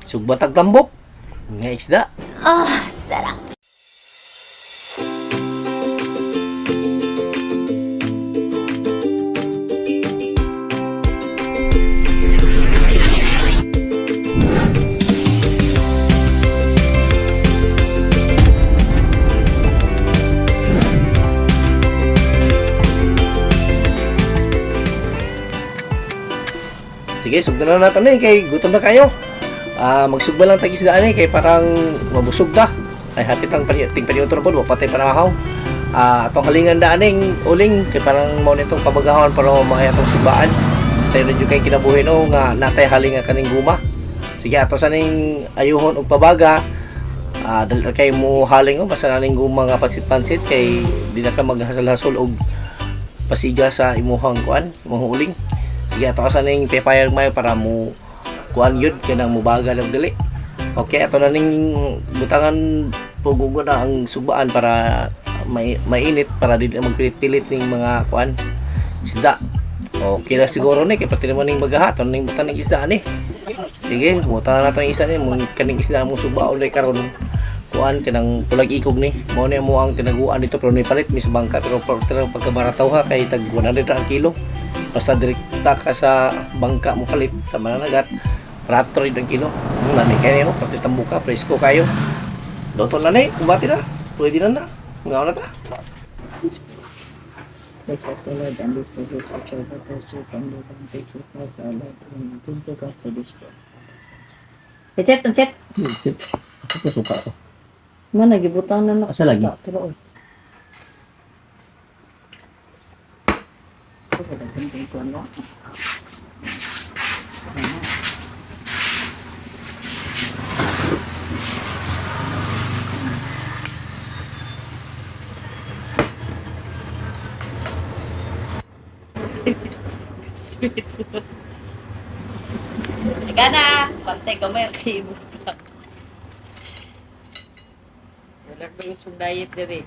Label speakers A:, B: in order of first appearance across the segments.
A: Sugbatag tambok nga isda.
B: Ah, sarap.
A: Sige, sugdan na nato ni kay gutom na kayo. Ah, magsugba lang tag isda ani kay parang mabusog ta. Ay hapit ang ting paniudto na pod, wa patay panahon. Ah, atong halingan daan ning uling kay parang mao nitong pabagahon para maay atong sugbaan. Sa inyo jud kay kinabuhi no nga natay halingan kaning guma. Sige, ato sa ning ayuhon og pabaga. Ah, dali ra kay mo haling oh, basta naning guma nga pansit-pansit kay di na ka maghasol-hasol og pasiga sa imuhang kuan, imong uling. Sige, ato ka sa ning pepayag mayo para mo kuan yun kanang mubaga lang dali. Okay, ato na ning butangan pugugo na ang sugbaan para may mainit para dili na magpilit-pilit ning mga kuan isda. Okay na siguro ni kay pati naman ning bagaha ato ning butan ning isda ni. Sige, butangan nato ang isa ni mong kaning isda mo subaon day karon kuan kanang pulag ikog ni. Mao ni mo ang tinaguan dito pero ni palit mi sa bangka pero pero pagkabarataw ha kay tag 100 ra ang kilo. Basta direkta ka sa bangka mo palit sa mananagat, rato rin ang kilo. Ang lami kayo, pati tambuka, presko kayo. Doto na ni, kumati na. Pwede na na. Mga na ta.
C: Bless us, O Lord, and these thy gifts which are about to receive from thee, and take with us, our Lord, and thank you, God, for this bread.
B: Pancit, pancit.
A: Ako suka ko.
C: Man, nagibutan na na.
A: Asa lagi?
C: Pero, oy. Ito, daghan ko ano.
B: Sweet. Teka na, pantay kamay ang kaibutan. Wala ko yung diet diri.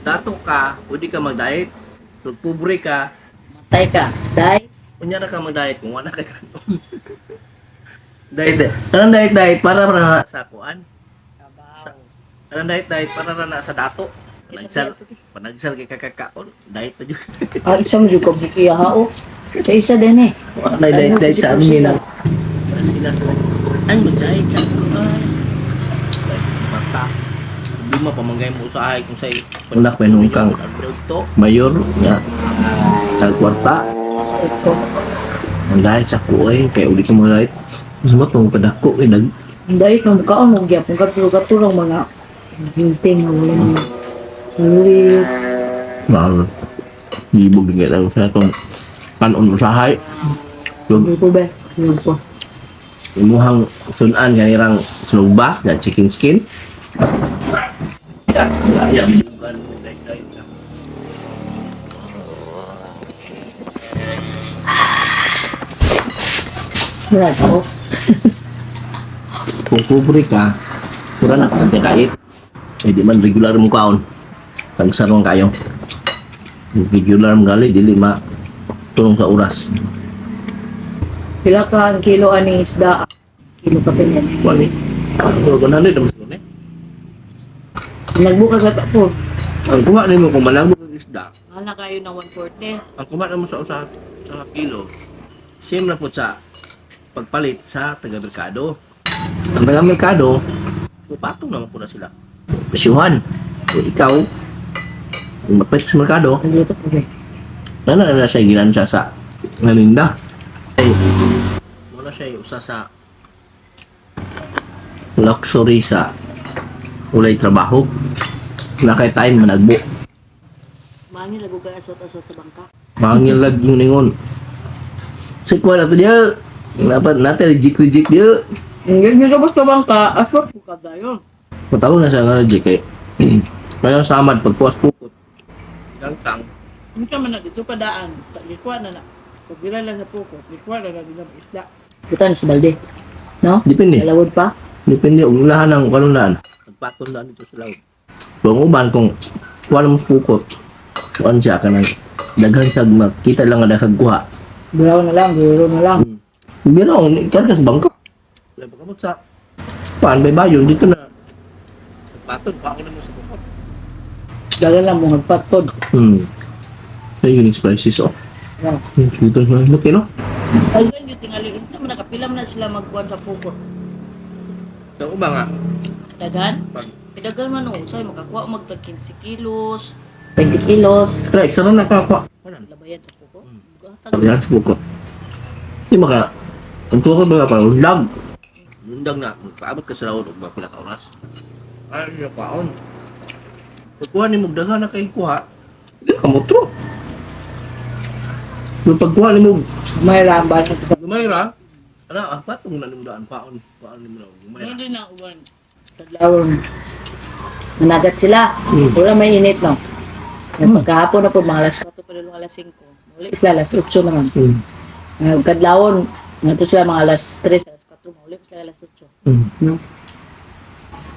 A: Dato ka, pwede ka mag-diet. Kung pobre ka,
C: Matay ka. Day.
A: unya na ka mag-diet kung wala ka kanon. Diet, diet. Kanang diet, diet, para para sa kuan. Sa, kanang diet, diet, para ra na sa dato. Panagsal, panagsal kay kakakaon, diet pa jud.
C: Ah, isa mo juga bukiya ha, oh. Sa isa din eh.
A: Wala diet, diet sa amin na. Sila sila. Ay, mag-diet siya. Ay, mata. Hindi mo pamanggay mo usahay kung sa'y... Wala ko nung kang mayor nga tagkwarta.
C: Ito.
A: Ang diet sa ko eh, kaya ulit mo diet. Mas mo itong padako eh, nag...
C: Ang diet ng mukhaan mo, gyapon katulong mga hinting nga wala mga lulit.
A: Mahal. Ibog din kaya sa itong kanon usahay. Yung
C: Hindi ko ba? Hindi ko.
A: imuhang sunan kanirang slugba, na chicken skin. Ya, ya, ya.
C: Wala ko.
A: Kung pobre ka, wala na kang diet. Eh, di man regular mo kaon. Tagsarong kayo. Regular mo gali, dili ma tulong sa oras.
C: Pila ka ang kilo ani isda? Kilo ka pinyan.
A: Wala eh. So, ganun din naman eh.
C: Nagbukas sa po.
A: Ang kuha nimo kung malabo ang isda,
C: Mahal na kayo na 140.
A: ang kuha nimo sa usa sa kilo, same na po sa pagpalit sa taga-merkado. Ang taga-merkado, upatong naman po na sila. Presyuhan. So, ikaw, kung mapalit sa merkado,
C: Nagluto ko ba?
A: Ano na siya ginansya sa naninda. Ay, wala siya usa sa luxury sa ulay trabaho. Na kay time managbo.
C: Mangil lago ka asot-asot sa bangka.
A: Mangilag yung ningon. Sikwa na to niya. Dapat natin reject reject niya.
C: Hindi nyo sa bangka, asot po ka dayon.
A: Matawag na siya nga reject eh. Kaya samad pagkuwas pukot. Gangkang.
C: Hindi ka man na dito padaan sa likwa na na. Pagbira lang sa puko, likwa na na din ang isda. Butan sa balde. No?
A: Depende.
C: Alawod pa.
A: Depende og ulahan ang kanunan. Nagpatol na dito sa laot. Kung uban kung kuha mo sa pukot, kuan siya kanang daghan sa makita lang nga dakag kuha.
C: Biraw na lang, biro na lang.
A: Biro, kan ka sa bangka. Wala pa kamot sa paan may bayon dito na. Patod pa ako na mo sa bukot.
C: Dala lang mo nagpatod.
A: Ay, unique spices oh.
C: Yeah.
A: Dito na okay no?
B: Ay, ganyan, tingali. Hindi naman nakapila man na sila magkuhan sa pukot.
A: Sa ba nga?
B: Daghan?
A: Pag
B: Daghan man o, usay, makakuha magtag 15 kilos.
C: 20 kilos.
A: Try, isa na nakakuha.
B: Labayan sa pukot.
A: Yan sa bukot. Di maka ang tuwa ko ba pa undag. Undag na paabot ka sa laot og pila ka oras. Ay, yung kaon. Pagkuha ni mo daghan na kay kuha. Di ka motro. Yung pagkuha ni mo
C: May lamba sa tuwa.
A: gamay ra. Ana, ah, patong na nimo daan paon, paon nimo na gamay ra.
B: Ano din ang uwan?
C: Kadlawon. Managat sila. Wala may init no. Yung pagkahapon na po, mga alas 4 pa rin alas 5. Muli sila alas 8 naman. Kadlawon, nato sila mga alas 3, alas 4, muli sila alas 8. No?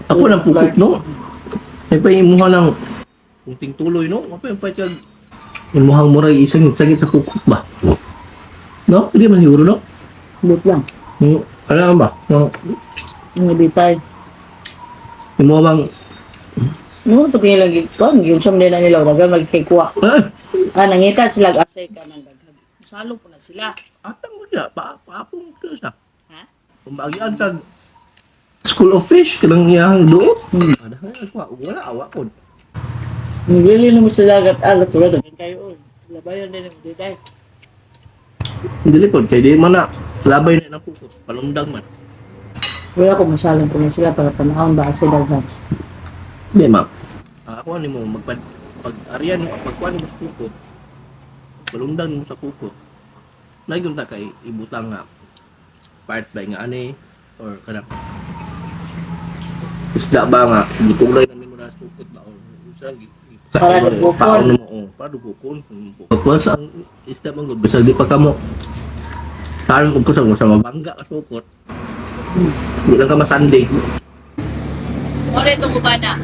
A: Ako nang pukot no. Ay pa imuha ng kunting tuloy no. Apa yung pa imuhang muray isang sagit sa pukot ba? No, hindi man siguro no.
C: But lang.
A: Yung, ano ba? No,
C: Yung ibitay.
A: imuha bang
C: No, ito kaya lagi ko, yung sa nila nila, wag magkikuha.
A: ay,
C: Ah, nangita sila
B: Asay ka ng daghan. Salo po na sila.
A: atang mo niya, pa paapong ko siya.
B: Ha?
A: Umagian sa School of Fish, kanang iyang duot. Ada ako, wala awa ko.
C: Nilili na mo sa dagat, alat wala daghan kayo. Oy. Labayan din ang ditay.
A: Dili po, kay di man na labay na ng pukot, palundang man.
C: Wala ko masalang ko na sila para panahon ba kasi daghan.
A: Di ma'am. Ang ako ani mo magpad pag ariyan mo pagkuan mo sa pukot. Palundang mo sa pukot. Lagi ta kay ibutang nga part ba nga ani or kanang isda ba nga gitulay na nimo na sa pukot ba or unsa ang
C: Para dugukon.
A: Paon mo oh, para dugukon. Pagkuan sa ang isda man gud bisag di pa kamo karon og kusog sa mabangga ka sa pukot. Di lang ka masandig.
B: Ora itong ubana.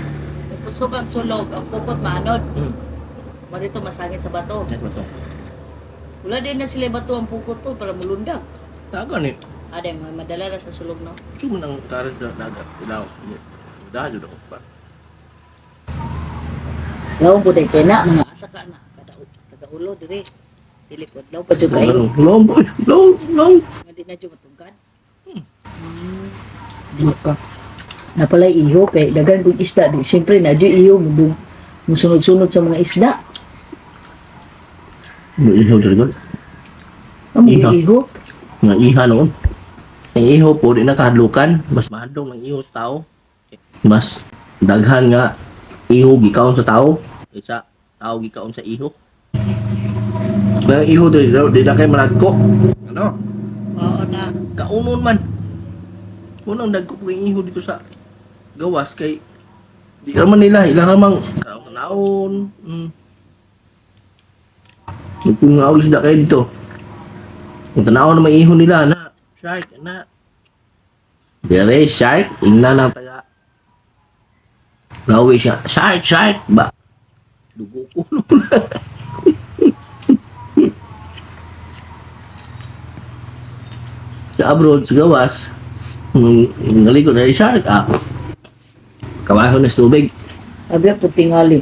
B: Kusog ang sulog, ang pukot maanod. Mao dito masangit sa bato.
A: Yes, maso.
B: Wala din na sila bato ang pukot po para mulundag.
A: Taga ni.
B: Ada yung madala na sa sulog no.
A: Gusto mo ng karat na dagat, ilaw. Dahil yun ako pa.
C: Lawon po dahil kaya na, mga
B: Asa ka na kada taga ulo dire. Dili ko daw
C: pa jud kayo.
A: Long, boy. Long, long.
B: Nga di na jud matugad.
C: Buka. Na pala iho kay daghan kong isda di siyempre na jud iho mo musunod-sunod sa mga isda.
A: Ano ihaw talaga?
C: Ang
A: Iho.
C: iho.
A: Nga iha noon. Ang iho po, di nakahadlukan. Mas mahadlong ng iho sa tao. Mas daghan nga iho gikaon sa tao. Isa, tao gikaon sa iho. Nga iho di, di na kayo malagko. Ano?
B: Oo na.
A: Kaunon man. Unang dagko po yung iho dito sa gawas kay di naman nila ilang namang kaon. Kung nga ulis na kayo dito. Kung tanaw na may iho nila na shark na. Dire shark ingna lang taga. Rawi siya shark shark ba. Dugo ko na. Sa abroad sa gawas ngaliko na yung shark ah. Kawaho na sa tubig.
C: Abya po tingali.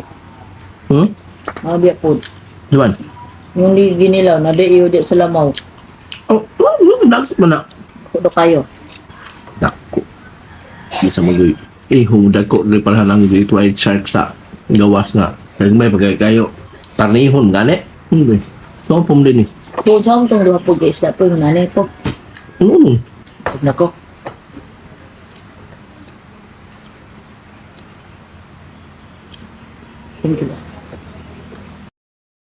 C: Abya po.
A: Diba?
C: Yung di ginilaw na di iho di sa lamaw.
A: Oh, dagko man na.
C: Kudo kayo.
A: Dako. Di sa magoy. Eh, humdako rin pala ng great white shark sa gawas nga. Kaya may pagkakayo. Tarnihon, gani. Hindi. So, pum din eh.
C: Kung sa akong tong duha po kay isda po yung nanay po.
A: Ano nun?
C: Nako. Thank you.